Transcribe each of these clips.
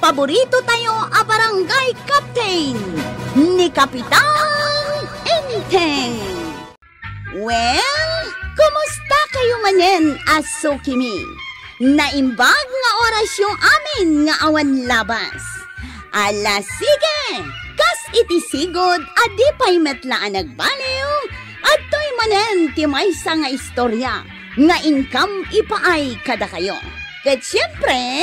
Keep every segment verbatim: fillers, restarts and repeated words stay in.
paborito tayo a barangay captain, ni Kapitan Enteng. Well, kumusta kayo manen a sukimi? Naimbag nga orasyo amin nga awan labas. Ala, sige! Kas iti sigud a di pay met la a nagbaliw, adtoy manen ti maysa nga istorya nga inkam ipaay kadakayo. Ket siempre,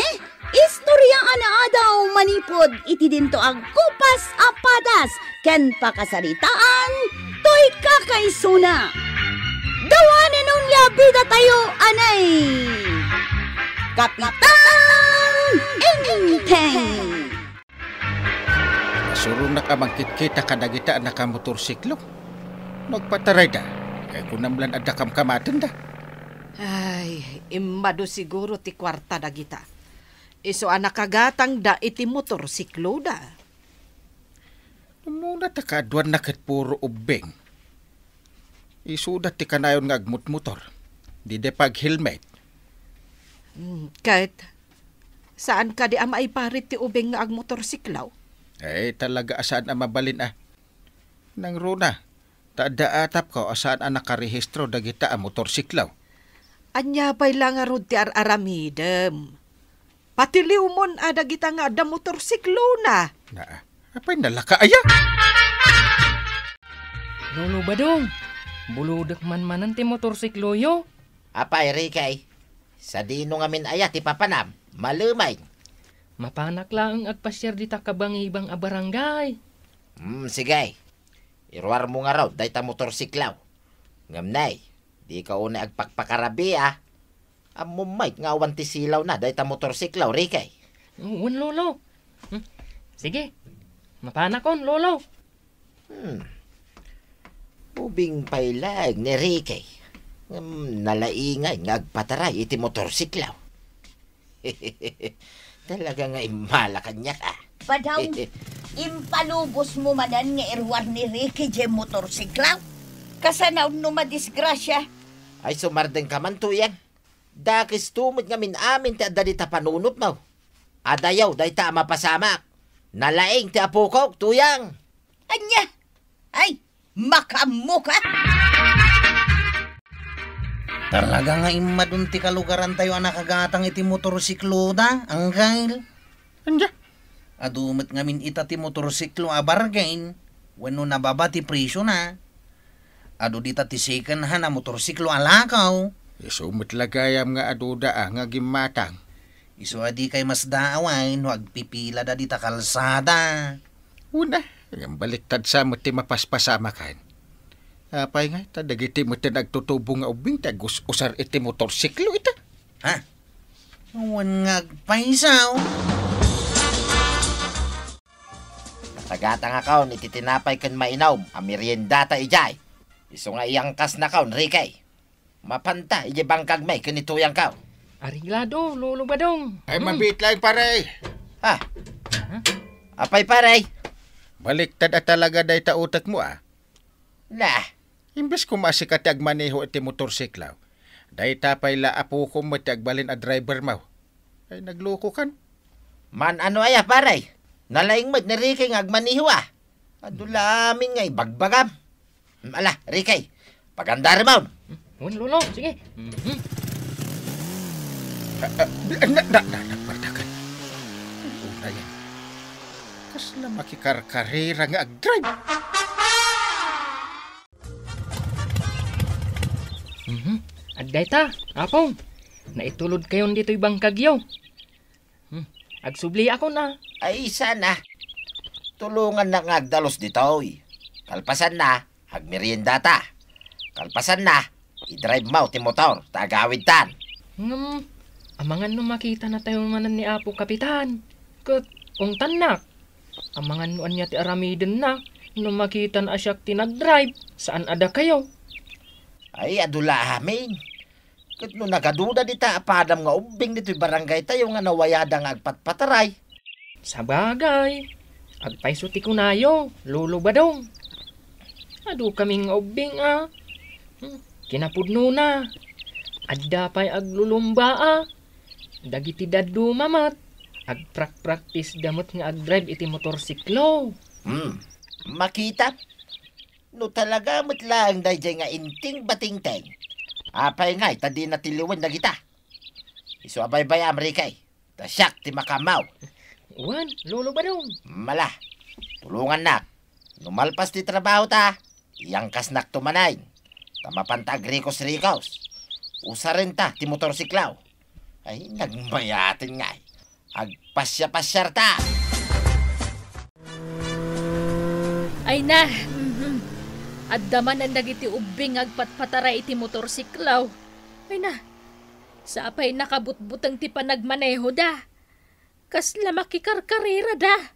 istorya a naadaw manipud iti dinto agkupas a padas ken pakasaritaan toy kakaisuna. Dawanen onia bidatayo anay Kapitan Enteng. Nasuronak a mangkitkita kadagita a nakamotorsiklo. No agpatarayda, kay kunam lan adda kamkamatenda. Ay, immadu siguro ti kuarta dagita. Isu a nakagatangda iti motorsikloda. Umuna ta kaaduanna ket puro ubbing. Isuda ti kanayon nga agmutmotor. Dida pag-helmet. Hmm, ket saan kadi a maiparit ti ubing nga agmotorsiklo? Eh, talaga a saan a mabalin a. Nangruna, ta adda atapko a saan a nakarehistro dagita a motorsiklo. Ania pay la ngarud ti ar-aramidem? Patiliwmon a dagita nga adda motorsiklona. Naa, apay nalaka aya? Lolo Badong, bulodek man manen ti motorsikloyo. Apay, Ricky, sadino ngamin aya ti papanam? Malemay. Mapanak laeng agpasiar dita kabangibang a barangay. Hmm, sige. Iruarmo ngarud dayta motorsiklo. Ngem nay, dika unay agpakpakarabii a. Ammom met nga awan ti silawna dayta motorsiklo, Ricky. Wen, Lolo. Hmm. Sige. Mapanakon, Lolo. Hmm. Ubing pay laeng ni Ricky. Ngem nalaingay nga agpataray iti motorsiklo. Talaga nga immala kaniak, a. Padaw, impalubos mo manen nga iruar ni Ricky diay motorsiklo? Kasano no madisgrasia? Ay, sumardengka man, Tuyang. Dakesto met ngamin amin ti adda dita panunotmo. Adayo dayta a mapasamak. Nalaing ti apokok, Tuyang. Ania? Ay, makaammoka! Talaga nga immadun ti kalugarantayo a nakagatang iti motorsikloda, Angkel. Ania? Adu met ngamin ita ti motorsiklo a bargain, wenno nababa ti presiona. Adu dita ti second hand a motorsiklo a lakaw. Isu met la gayam nga aduda a nga gimmatang. Isu a dikay masdaawan no agpipilada dita kalsada. Una, ngem baliktad sa met ti mapaspasamakan. Apay ngay, ta dagiti met ti nagtutubo nga ubbing ti agus-usar iti motorsiklo ita. Ha? Awan nga agpaysaw. Natagatangakon iti tinapay ken mainom a meriendata idiay. Isu nga iyangkasnakon, Ricky. Mapanta idiay bangkagmi ken ni Tuyangko. Areglado, Lolo Badong. Ay, hmm, mabiit laeng, pare. Ha? Ha? Apay, pare? Baliktad a talaga dayta utekmo, a. Nah. Imbes koma a sika ti agmaneho iti motorsiklo, dayta pay la apokom met ti agbalin a drivermo. Ay, naglokokan. Man-ano aya, pare? Nalaing met ni Ricky nga agmaneho, a. Adu la amin nga ibagbagam. Hmm, ala, Ricky, pagandarimon. Wen, Lolo, sige. Mhm. Ah, ah, na, na, na, nagpartakan. Una yan. Kasla makikarkarera nga agdrive. Mhm. Adda ita, Apong. Naitulodkayon ditoy bangkagyo. Hmm. Agsubliakon a. Ay, sana. Tulongannak nga agdalus ditoy. Kalpasanna, agmeriendata. Kalpasanna, idrive mo ti motor ta agawidtan. Ngem, amangan no makitanatayo manen ni Apo Kapitan. Ket ungtannak. Amangan no ania ti aramidenna no makitana a siak ti nagdrive, saan a dakayo. Ay, adu la amin. Ket no nagaduda dita a padam nga ubbing ditoy barangaytayo nga nawayada nga agpatpataray. Sabagay, agpayso ti kunayo, Lolo Badong. Adu kami nga ubbing a. Hmm, kinapudnona, adda pay aglulumba a. Dagiti dadduma met, Agprak-practice da met nga agdrive iti motorsiklo. Hmm. Makita? No talaga met laeng daydiay nga inting batingteng, apay ngay ta dina tiliwen dagita? Isu a baybayam, Ricky. Ta siak ti makammaw. Wen, Lolo Badong. Mala, tulongannak. No malpas ti trabaho ta, iyangkasnak to manen. Ta mapanta agrikos-rikos. Usarenta ti motorsiklaw. Ay, nagmayaten ngay. Agpasiapasiarta. Ay na, mhm. Adda manen dagiti ubbing nga agpatpataray iti motorsiklaw. Ay na, sapay nakabutbuteng ti panagmanehoda. Kasla makikarkarirada.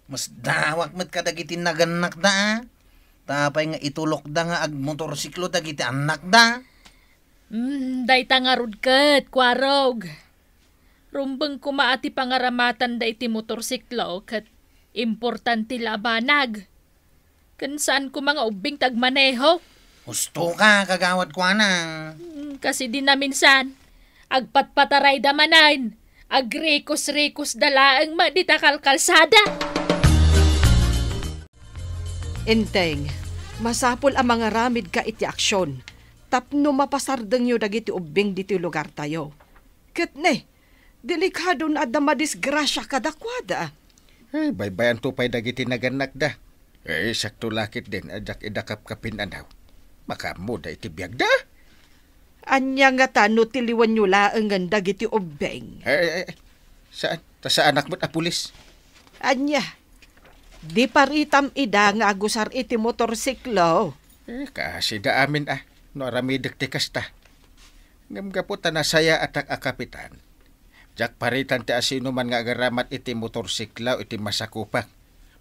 Masdawak met kadagiti nagannakda, a. Tapay nga itulokda nga agmotorsiklo dagiti annakda. Hmm, dayta ngarud ket, Kuarog. Rumbeng koma a ti pangaramatanda iti motorsiklo ket importante la a banag. Ken saan koma nga ubbing ti agmaneho. Husto ka, Kagawad Kuana. Hmm, kas idi naminsan, agpatpatarayda manen, agrikos-rikosda laeng met dita kalkalsada. Enteng, masapul a mangaramidka iti aksion tapno mapasardengyo dagiti ubbing ditoy lugartayo. Ket ne, delikado no adda madisgrasia kadakuada. Ay, baybayanto pay dagiti nagannakda. Ay, sakto la ketdin a diak ida kapkapin-anaw. Makaammoda iti biagda. Ania ngata no tiliwenyo laengen dagiti ubbing? Ay, ay, ay. Saan? Ta saanak met a pulis. Ania? Di paritam ida nga agusar iti motorsiklo? Eh, kaasida amin a, no aramidek ti kasta. Ngem gapu ta nasayaatak a kapitan, diak paritan ti asinoman nga agaramat iti motorsiklaw iti masakupak.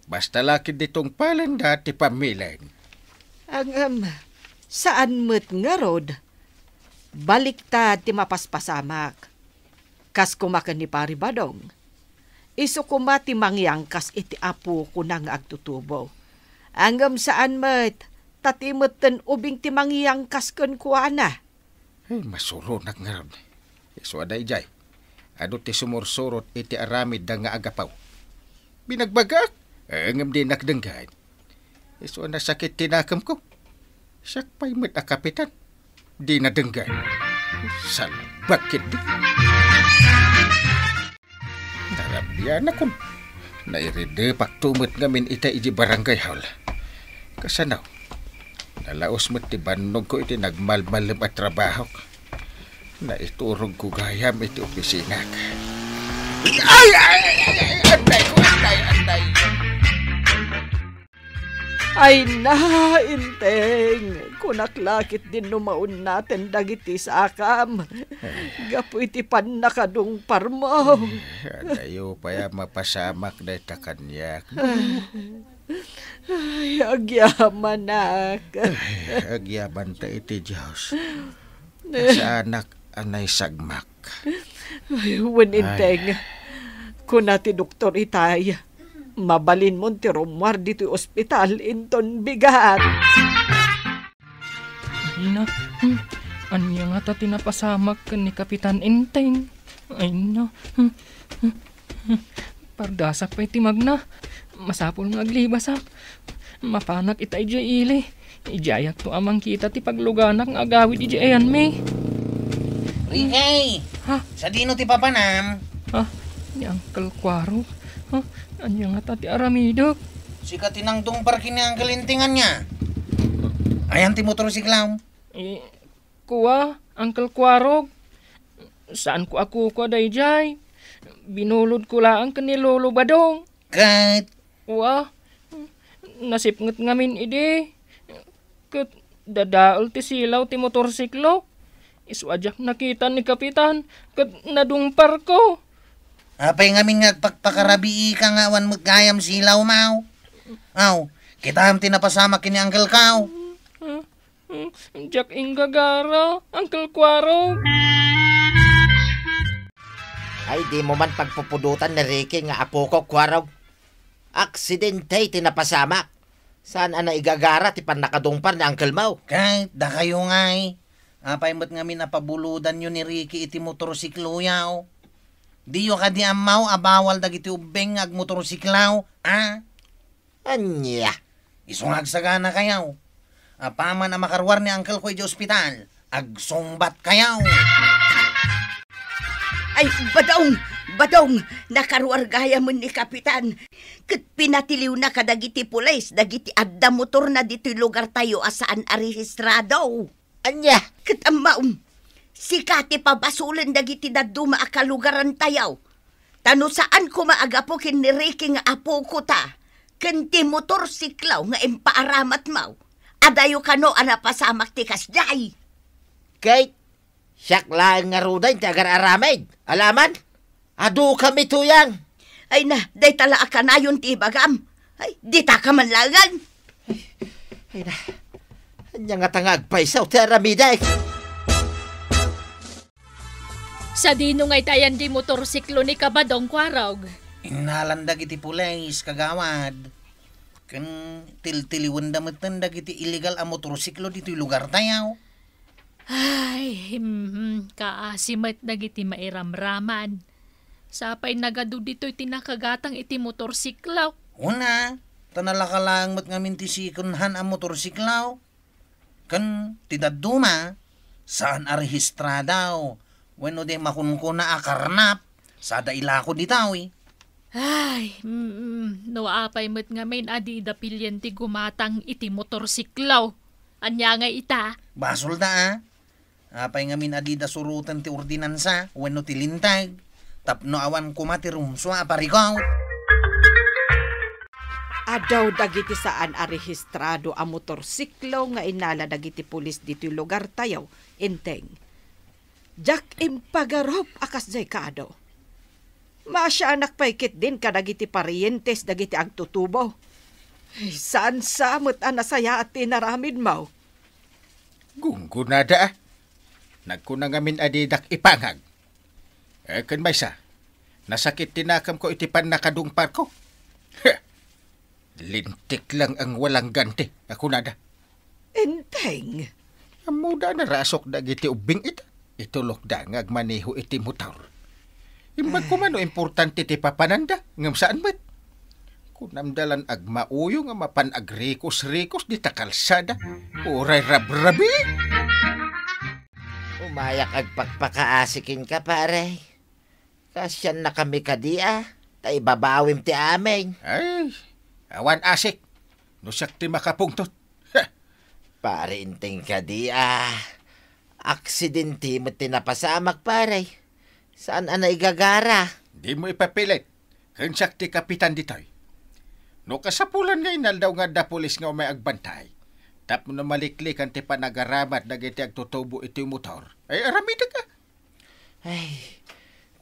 Basta la ketdi tungpalenda ti pammilen. Ngem, saan met ngarud. Balikta ti mapaspasamak. Kas koma ken ni Pari Badong. Isu koma ti mangyangkas iti apokona nga agtutubo. Ngem saan met, ta ti metten ubing ti mangyangkas kenkuana. Ay, masuronak ngarud. Isu a daydiay, adu ti sumursurot iti aramidda nga agapaw. Binagbagaak, ngem dinak denggen. Isu a nasakit ti nakemko. Siak pay met a kapitan. Dina denggen. Salbag ketdi. Narabianakon. Nairidepakto met ngamin ita iti barangay hall. Kasano? Nalaos met ti bannogko iti nagmalmalem a trabahok. Naiturogko gayam iti opisinako. Ay, ay, ay, ay, ay, anday ko, anday, anday. Ay na, Enteng, kunak la ketdin no maunnaten dagiti sakam. Ay. Gapu iti pannakadungparmo. Ay, adayo pay a mapasamak dayta kaniak. Ay, agyamanak. Ay, agyamanta iti Dios. Saanak a naisagmak. Ay, wen, Enteng. Kuna ti doktor itay, mabalinmon ti rummuar ditoy ospital inton bigat. Ay na, hmm, ania ngata ti napasamak ken ni Kapitan Enteng? Ay na, hmm, hmm, hmm. Pardasak pay ti magna. Masapul nga aglibasak. Mapanak ita idiay ili. Idiayakto a mangkita ti pagluganak nga agawid idiay ayanmi. Ricky! Ha? Sadino ti papanam? Ha? Ni Uncle Kuarog? Ha? Ania ngata ti aramidek? Sika ti nangdungpar ken ni Uncle Enteng ania? Ayan ti motorsiklaw? Eh, kua, Uncle Kuarog. Saanko a kukua daydiay. Binulodko laeng ken ni Lolo Badong. Ket? Wa, nasipnget ngamin idi. Ket dadael ti silaw ti motorsiklo. Isu a diak nakita ni Kapitan, ket nadungparko. Apay ngamin nga agpakpakarabiika nga awan met gayam silawmaw? Aw, kitaem ti napasamak ken ni Uncle Kao. Hmm, diak inggagara, Uncle Kuarog. Ay, dimo man pagpupudotan ni Ricky nga apokok, Kuarog. Aksidente ti napasamak. Saan a naigagara ti pannakadungpar ni Uncle Mau? Ket dakayo ngay, apay met ngamin a pabulodanyo ni Ricky iti motorsikloyo? Diyo kadi ammo a bawal dagiti ubbing nga agmotorsiklaw, a? Ania? Isu nga agsaganakayo. Apaman a makaruar ni angkelko idiay ospital, agsungbatkayo. Ay, Badong! Badong! Nakaruar gayamen ni Kapitan. Ket pinatiliwna kadagiti pulis dagiti adda motorna ditoy lugartayo a saan a rehistrado. Ania? Ket ammom, sika ti pabasolen dagiti dadduma a kalugarantayo. Ta no saan koma a gapu ken ni Ricky nga apokota, ken ti motorsiklo nga impaaramatmo, adayo kano a napasamak ti kasdiay. Ket siak laeng ngaruden ti agar-aramid. Alaman? Adu kami tuyang. Ay na, dayta la a kanayon ti ibagam. Ay, dita ka man laengen. Ay na, ania ngata nga agpayso ti aramidek? Sadino nga itayan di motorsiklo ni Kabadong Kuarog? Innalan dagiti pulis, kagawad. Ken tiltiliwenda metten dagiti illegal a motorsiklo ditoy lugartayo. Ay, mhm, kaasi met dagiti mairamraman. Sapay nagadu ditoy ti nakagatang iti motorsiklo. Una, ta nalaka laeng met ngamin ti second hand a motorsiklo. Ken ti dadduma, saan a rehistrado, wenno di makunkuna a karnap, sada ilako ditoy. Ay, mm, no apay met ngamin a dida pilien ti gumatang iti motorsiklo. Ania nga ita? Basolda, a. Apay ngamin a dida suroten ti ordinansa wenno ti linteg tapno awan koma ti rumsua a parikut? Adu dagiti saan a rehistrado a motorsiklo nga innala dagiti pulis ditoy lugartayo, Enteng. Diak impagarup a kasdiay kaadu. Maasianak pay ketdin kadagiti parientes dagiti agtutubo. Ay, saan sa met a nasayaat ti inaramidmo? Gunggonada, a. Nagkuna ngamin a didak ipangag. E, ken maysa, nasakit ti nakemko iti pannakadungparko. Heh! Lintik lang ang walang ganti, a kunada. Enteng. Ammoda a narasok dagiti ubbing ita. Itulokda nga agmaneho iti motor. Imbag koma no importante ti papananda, ngem saan met. Kunamda lan agmauyong a mapan agrikos-rikos dita kalsada. Uray rabrabi! Umayak agpakpakaasi kenka, pare. Kaasiannakami kadi a, ta ibabawim ti amin. Ay, awan asik. No siak ti makapungtot. Heh! Pare, Enteng kadi a, aksidente met ti napasamak, pare. Saan a naigagara. Dimo ipapilit. Ken siak ti kapitan ditoy. No kasapulan nga inaldaw nga adda pulis nga umay agbantay, tapno maliklikan ti panagaramat dagiti agtutubo iti motor, ay aramidek a. Ay,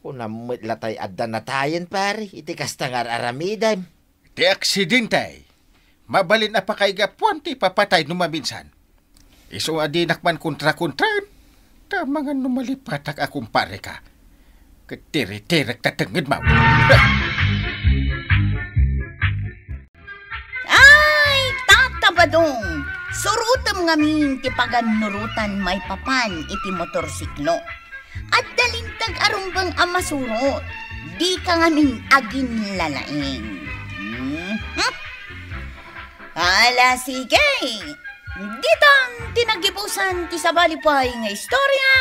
kunam met latay adda natayen, pare, iti kasta nga ar-aramidem. Ti aksidente, mabalin a pakaigapuan ti ipapatay no maminsan. Isu a dinak man kontra-kontraen, ta amangan no malipatak a kumpareka. Ket tiritirek ta tengngedmo. Ay, Tata Badong, surotem ngamin ti pagannurotan maipapan iti motorsiklo. Adda linteg a rumbeng a masurot. Dika ngamin aginlalaing. Mhm. Ala, sige. Ditan ti nagibusan ti sabali pay nga istorya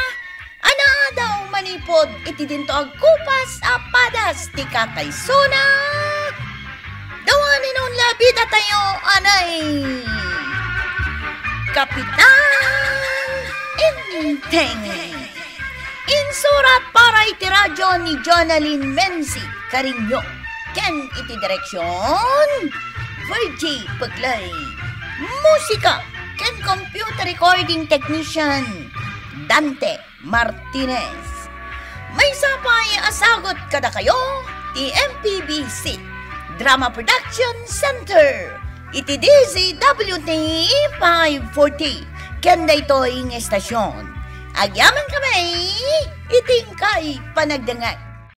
a naadaw manipud iti dinto agkupas a padas ti kakaisuna. Dua ni Nonla Bidatayo anay Kapitan Enteng. Insurat para iti radyo ni Jonalyn Menzi Cariño ken iti direksion, Virgie Peglay. Musika ken computer recording technician, Dante Martinez. Maysa pay a sagut kadakayo ti M P B C Drama Production Center iti D Z W T five forty ken daytoy nga estasion. Agyamankami iti inkay panagdengngeg.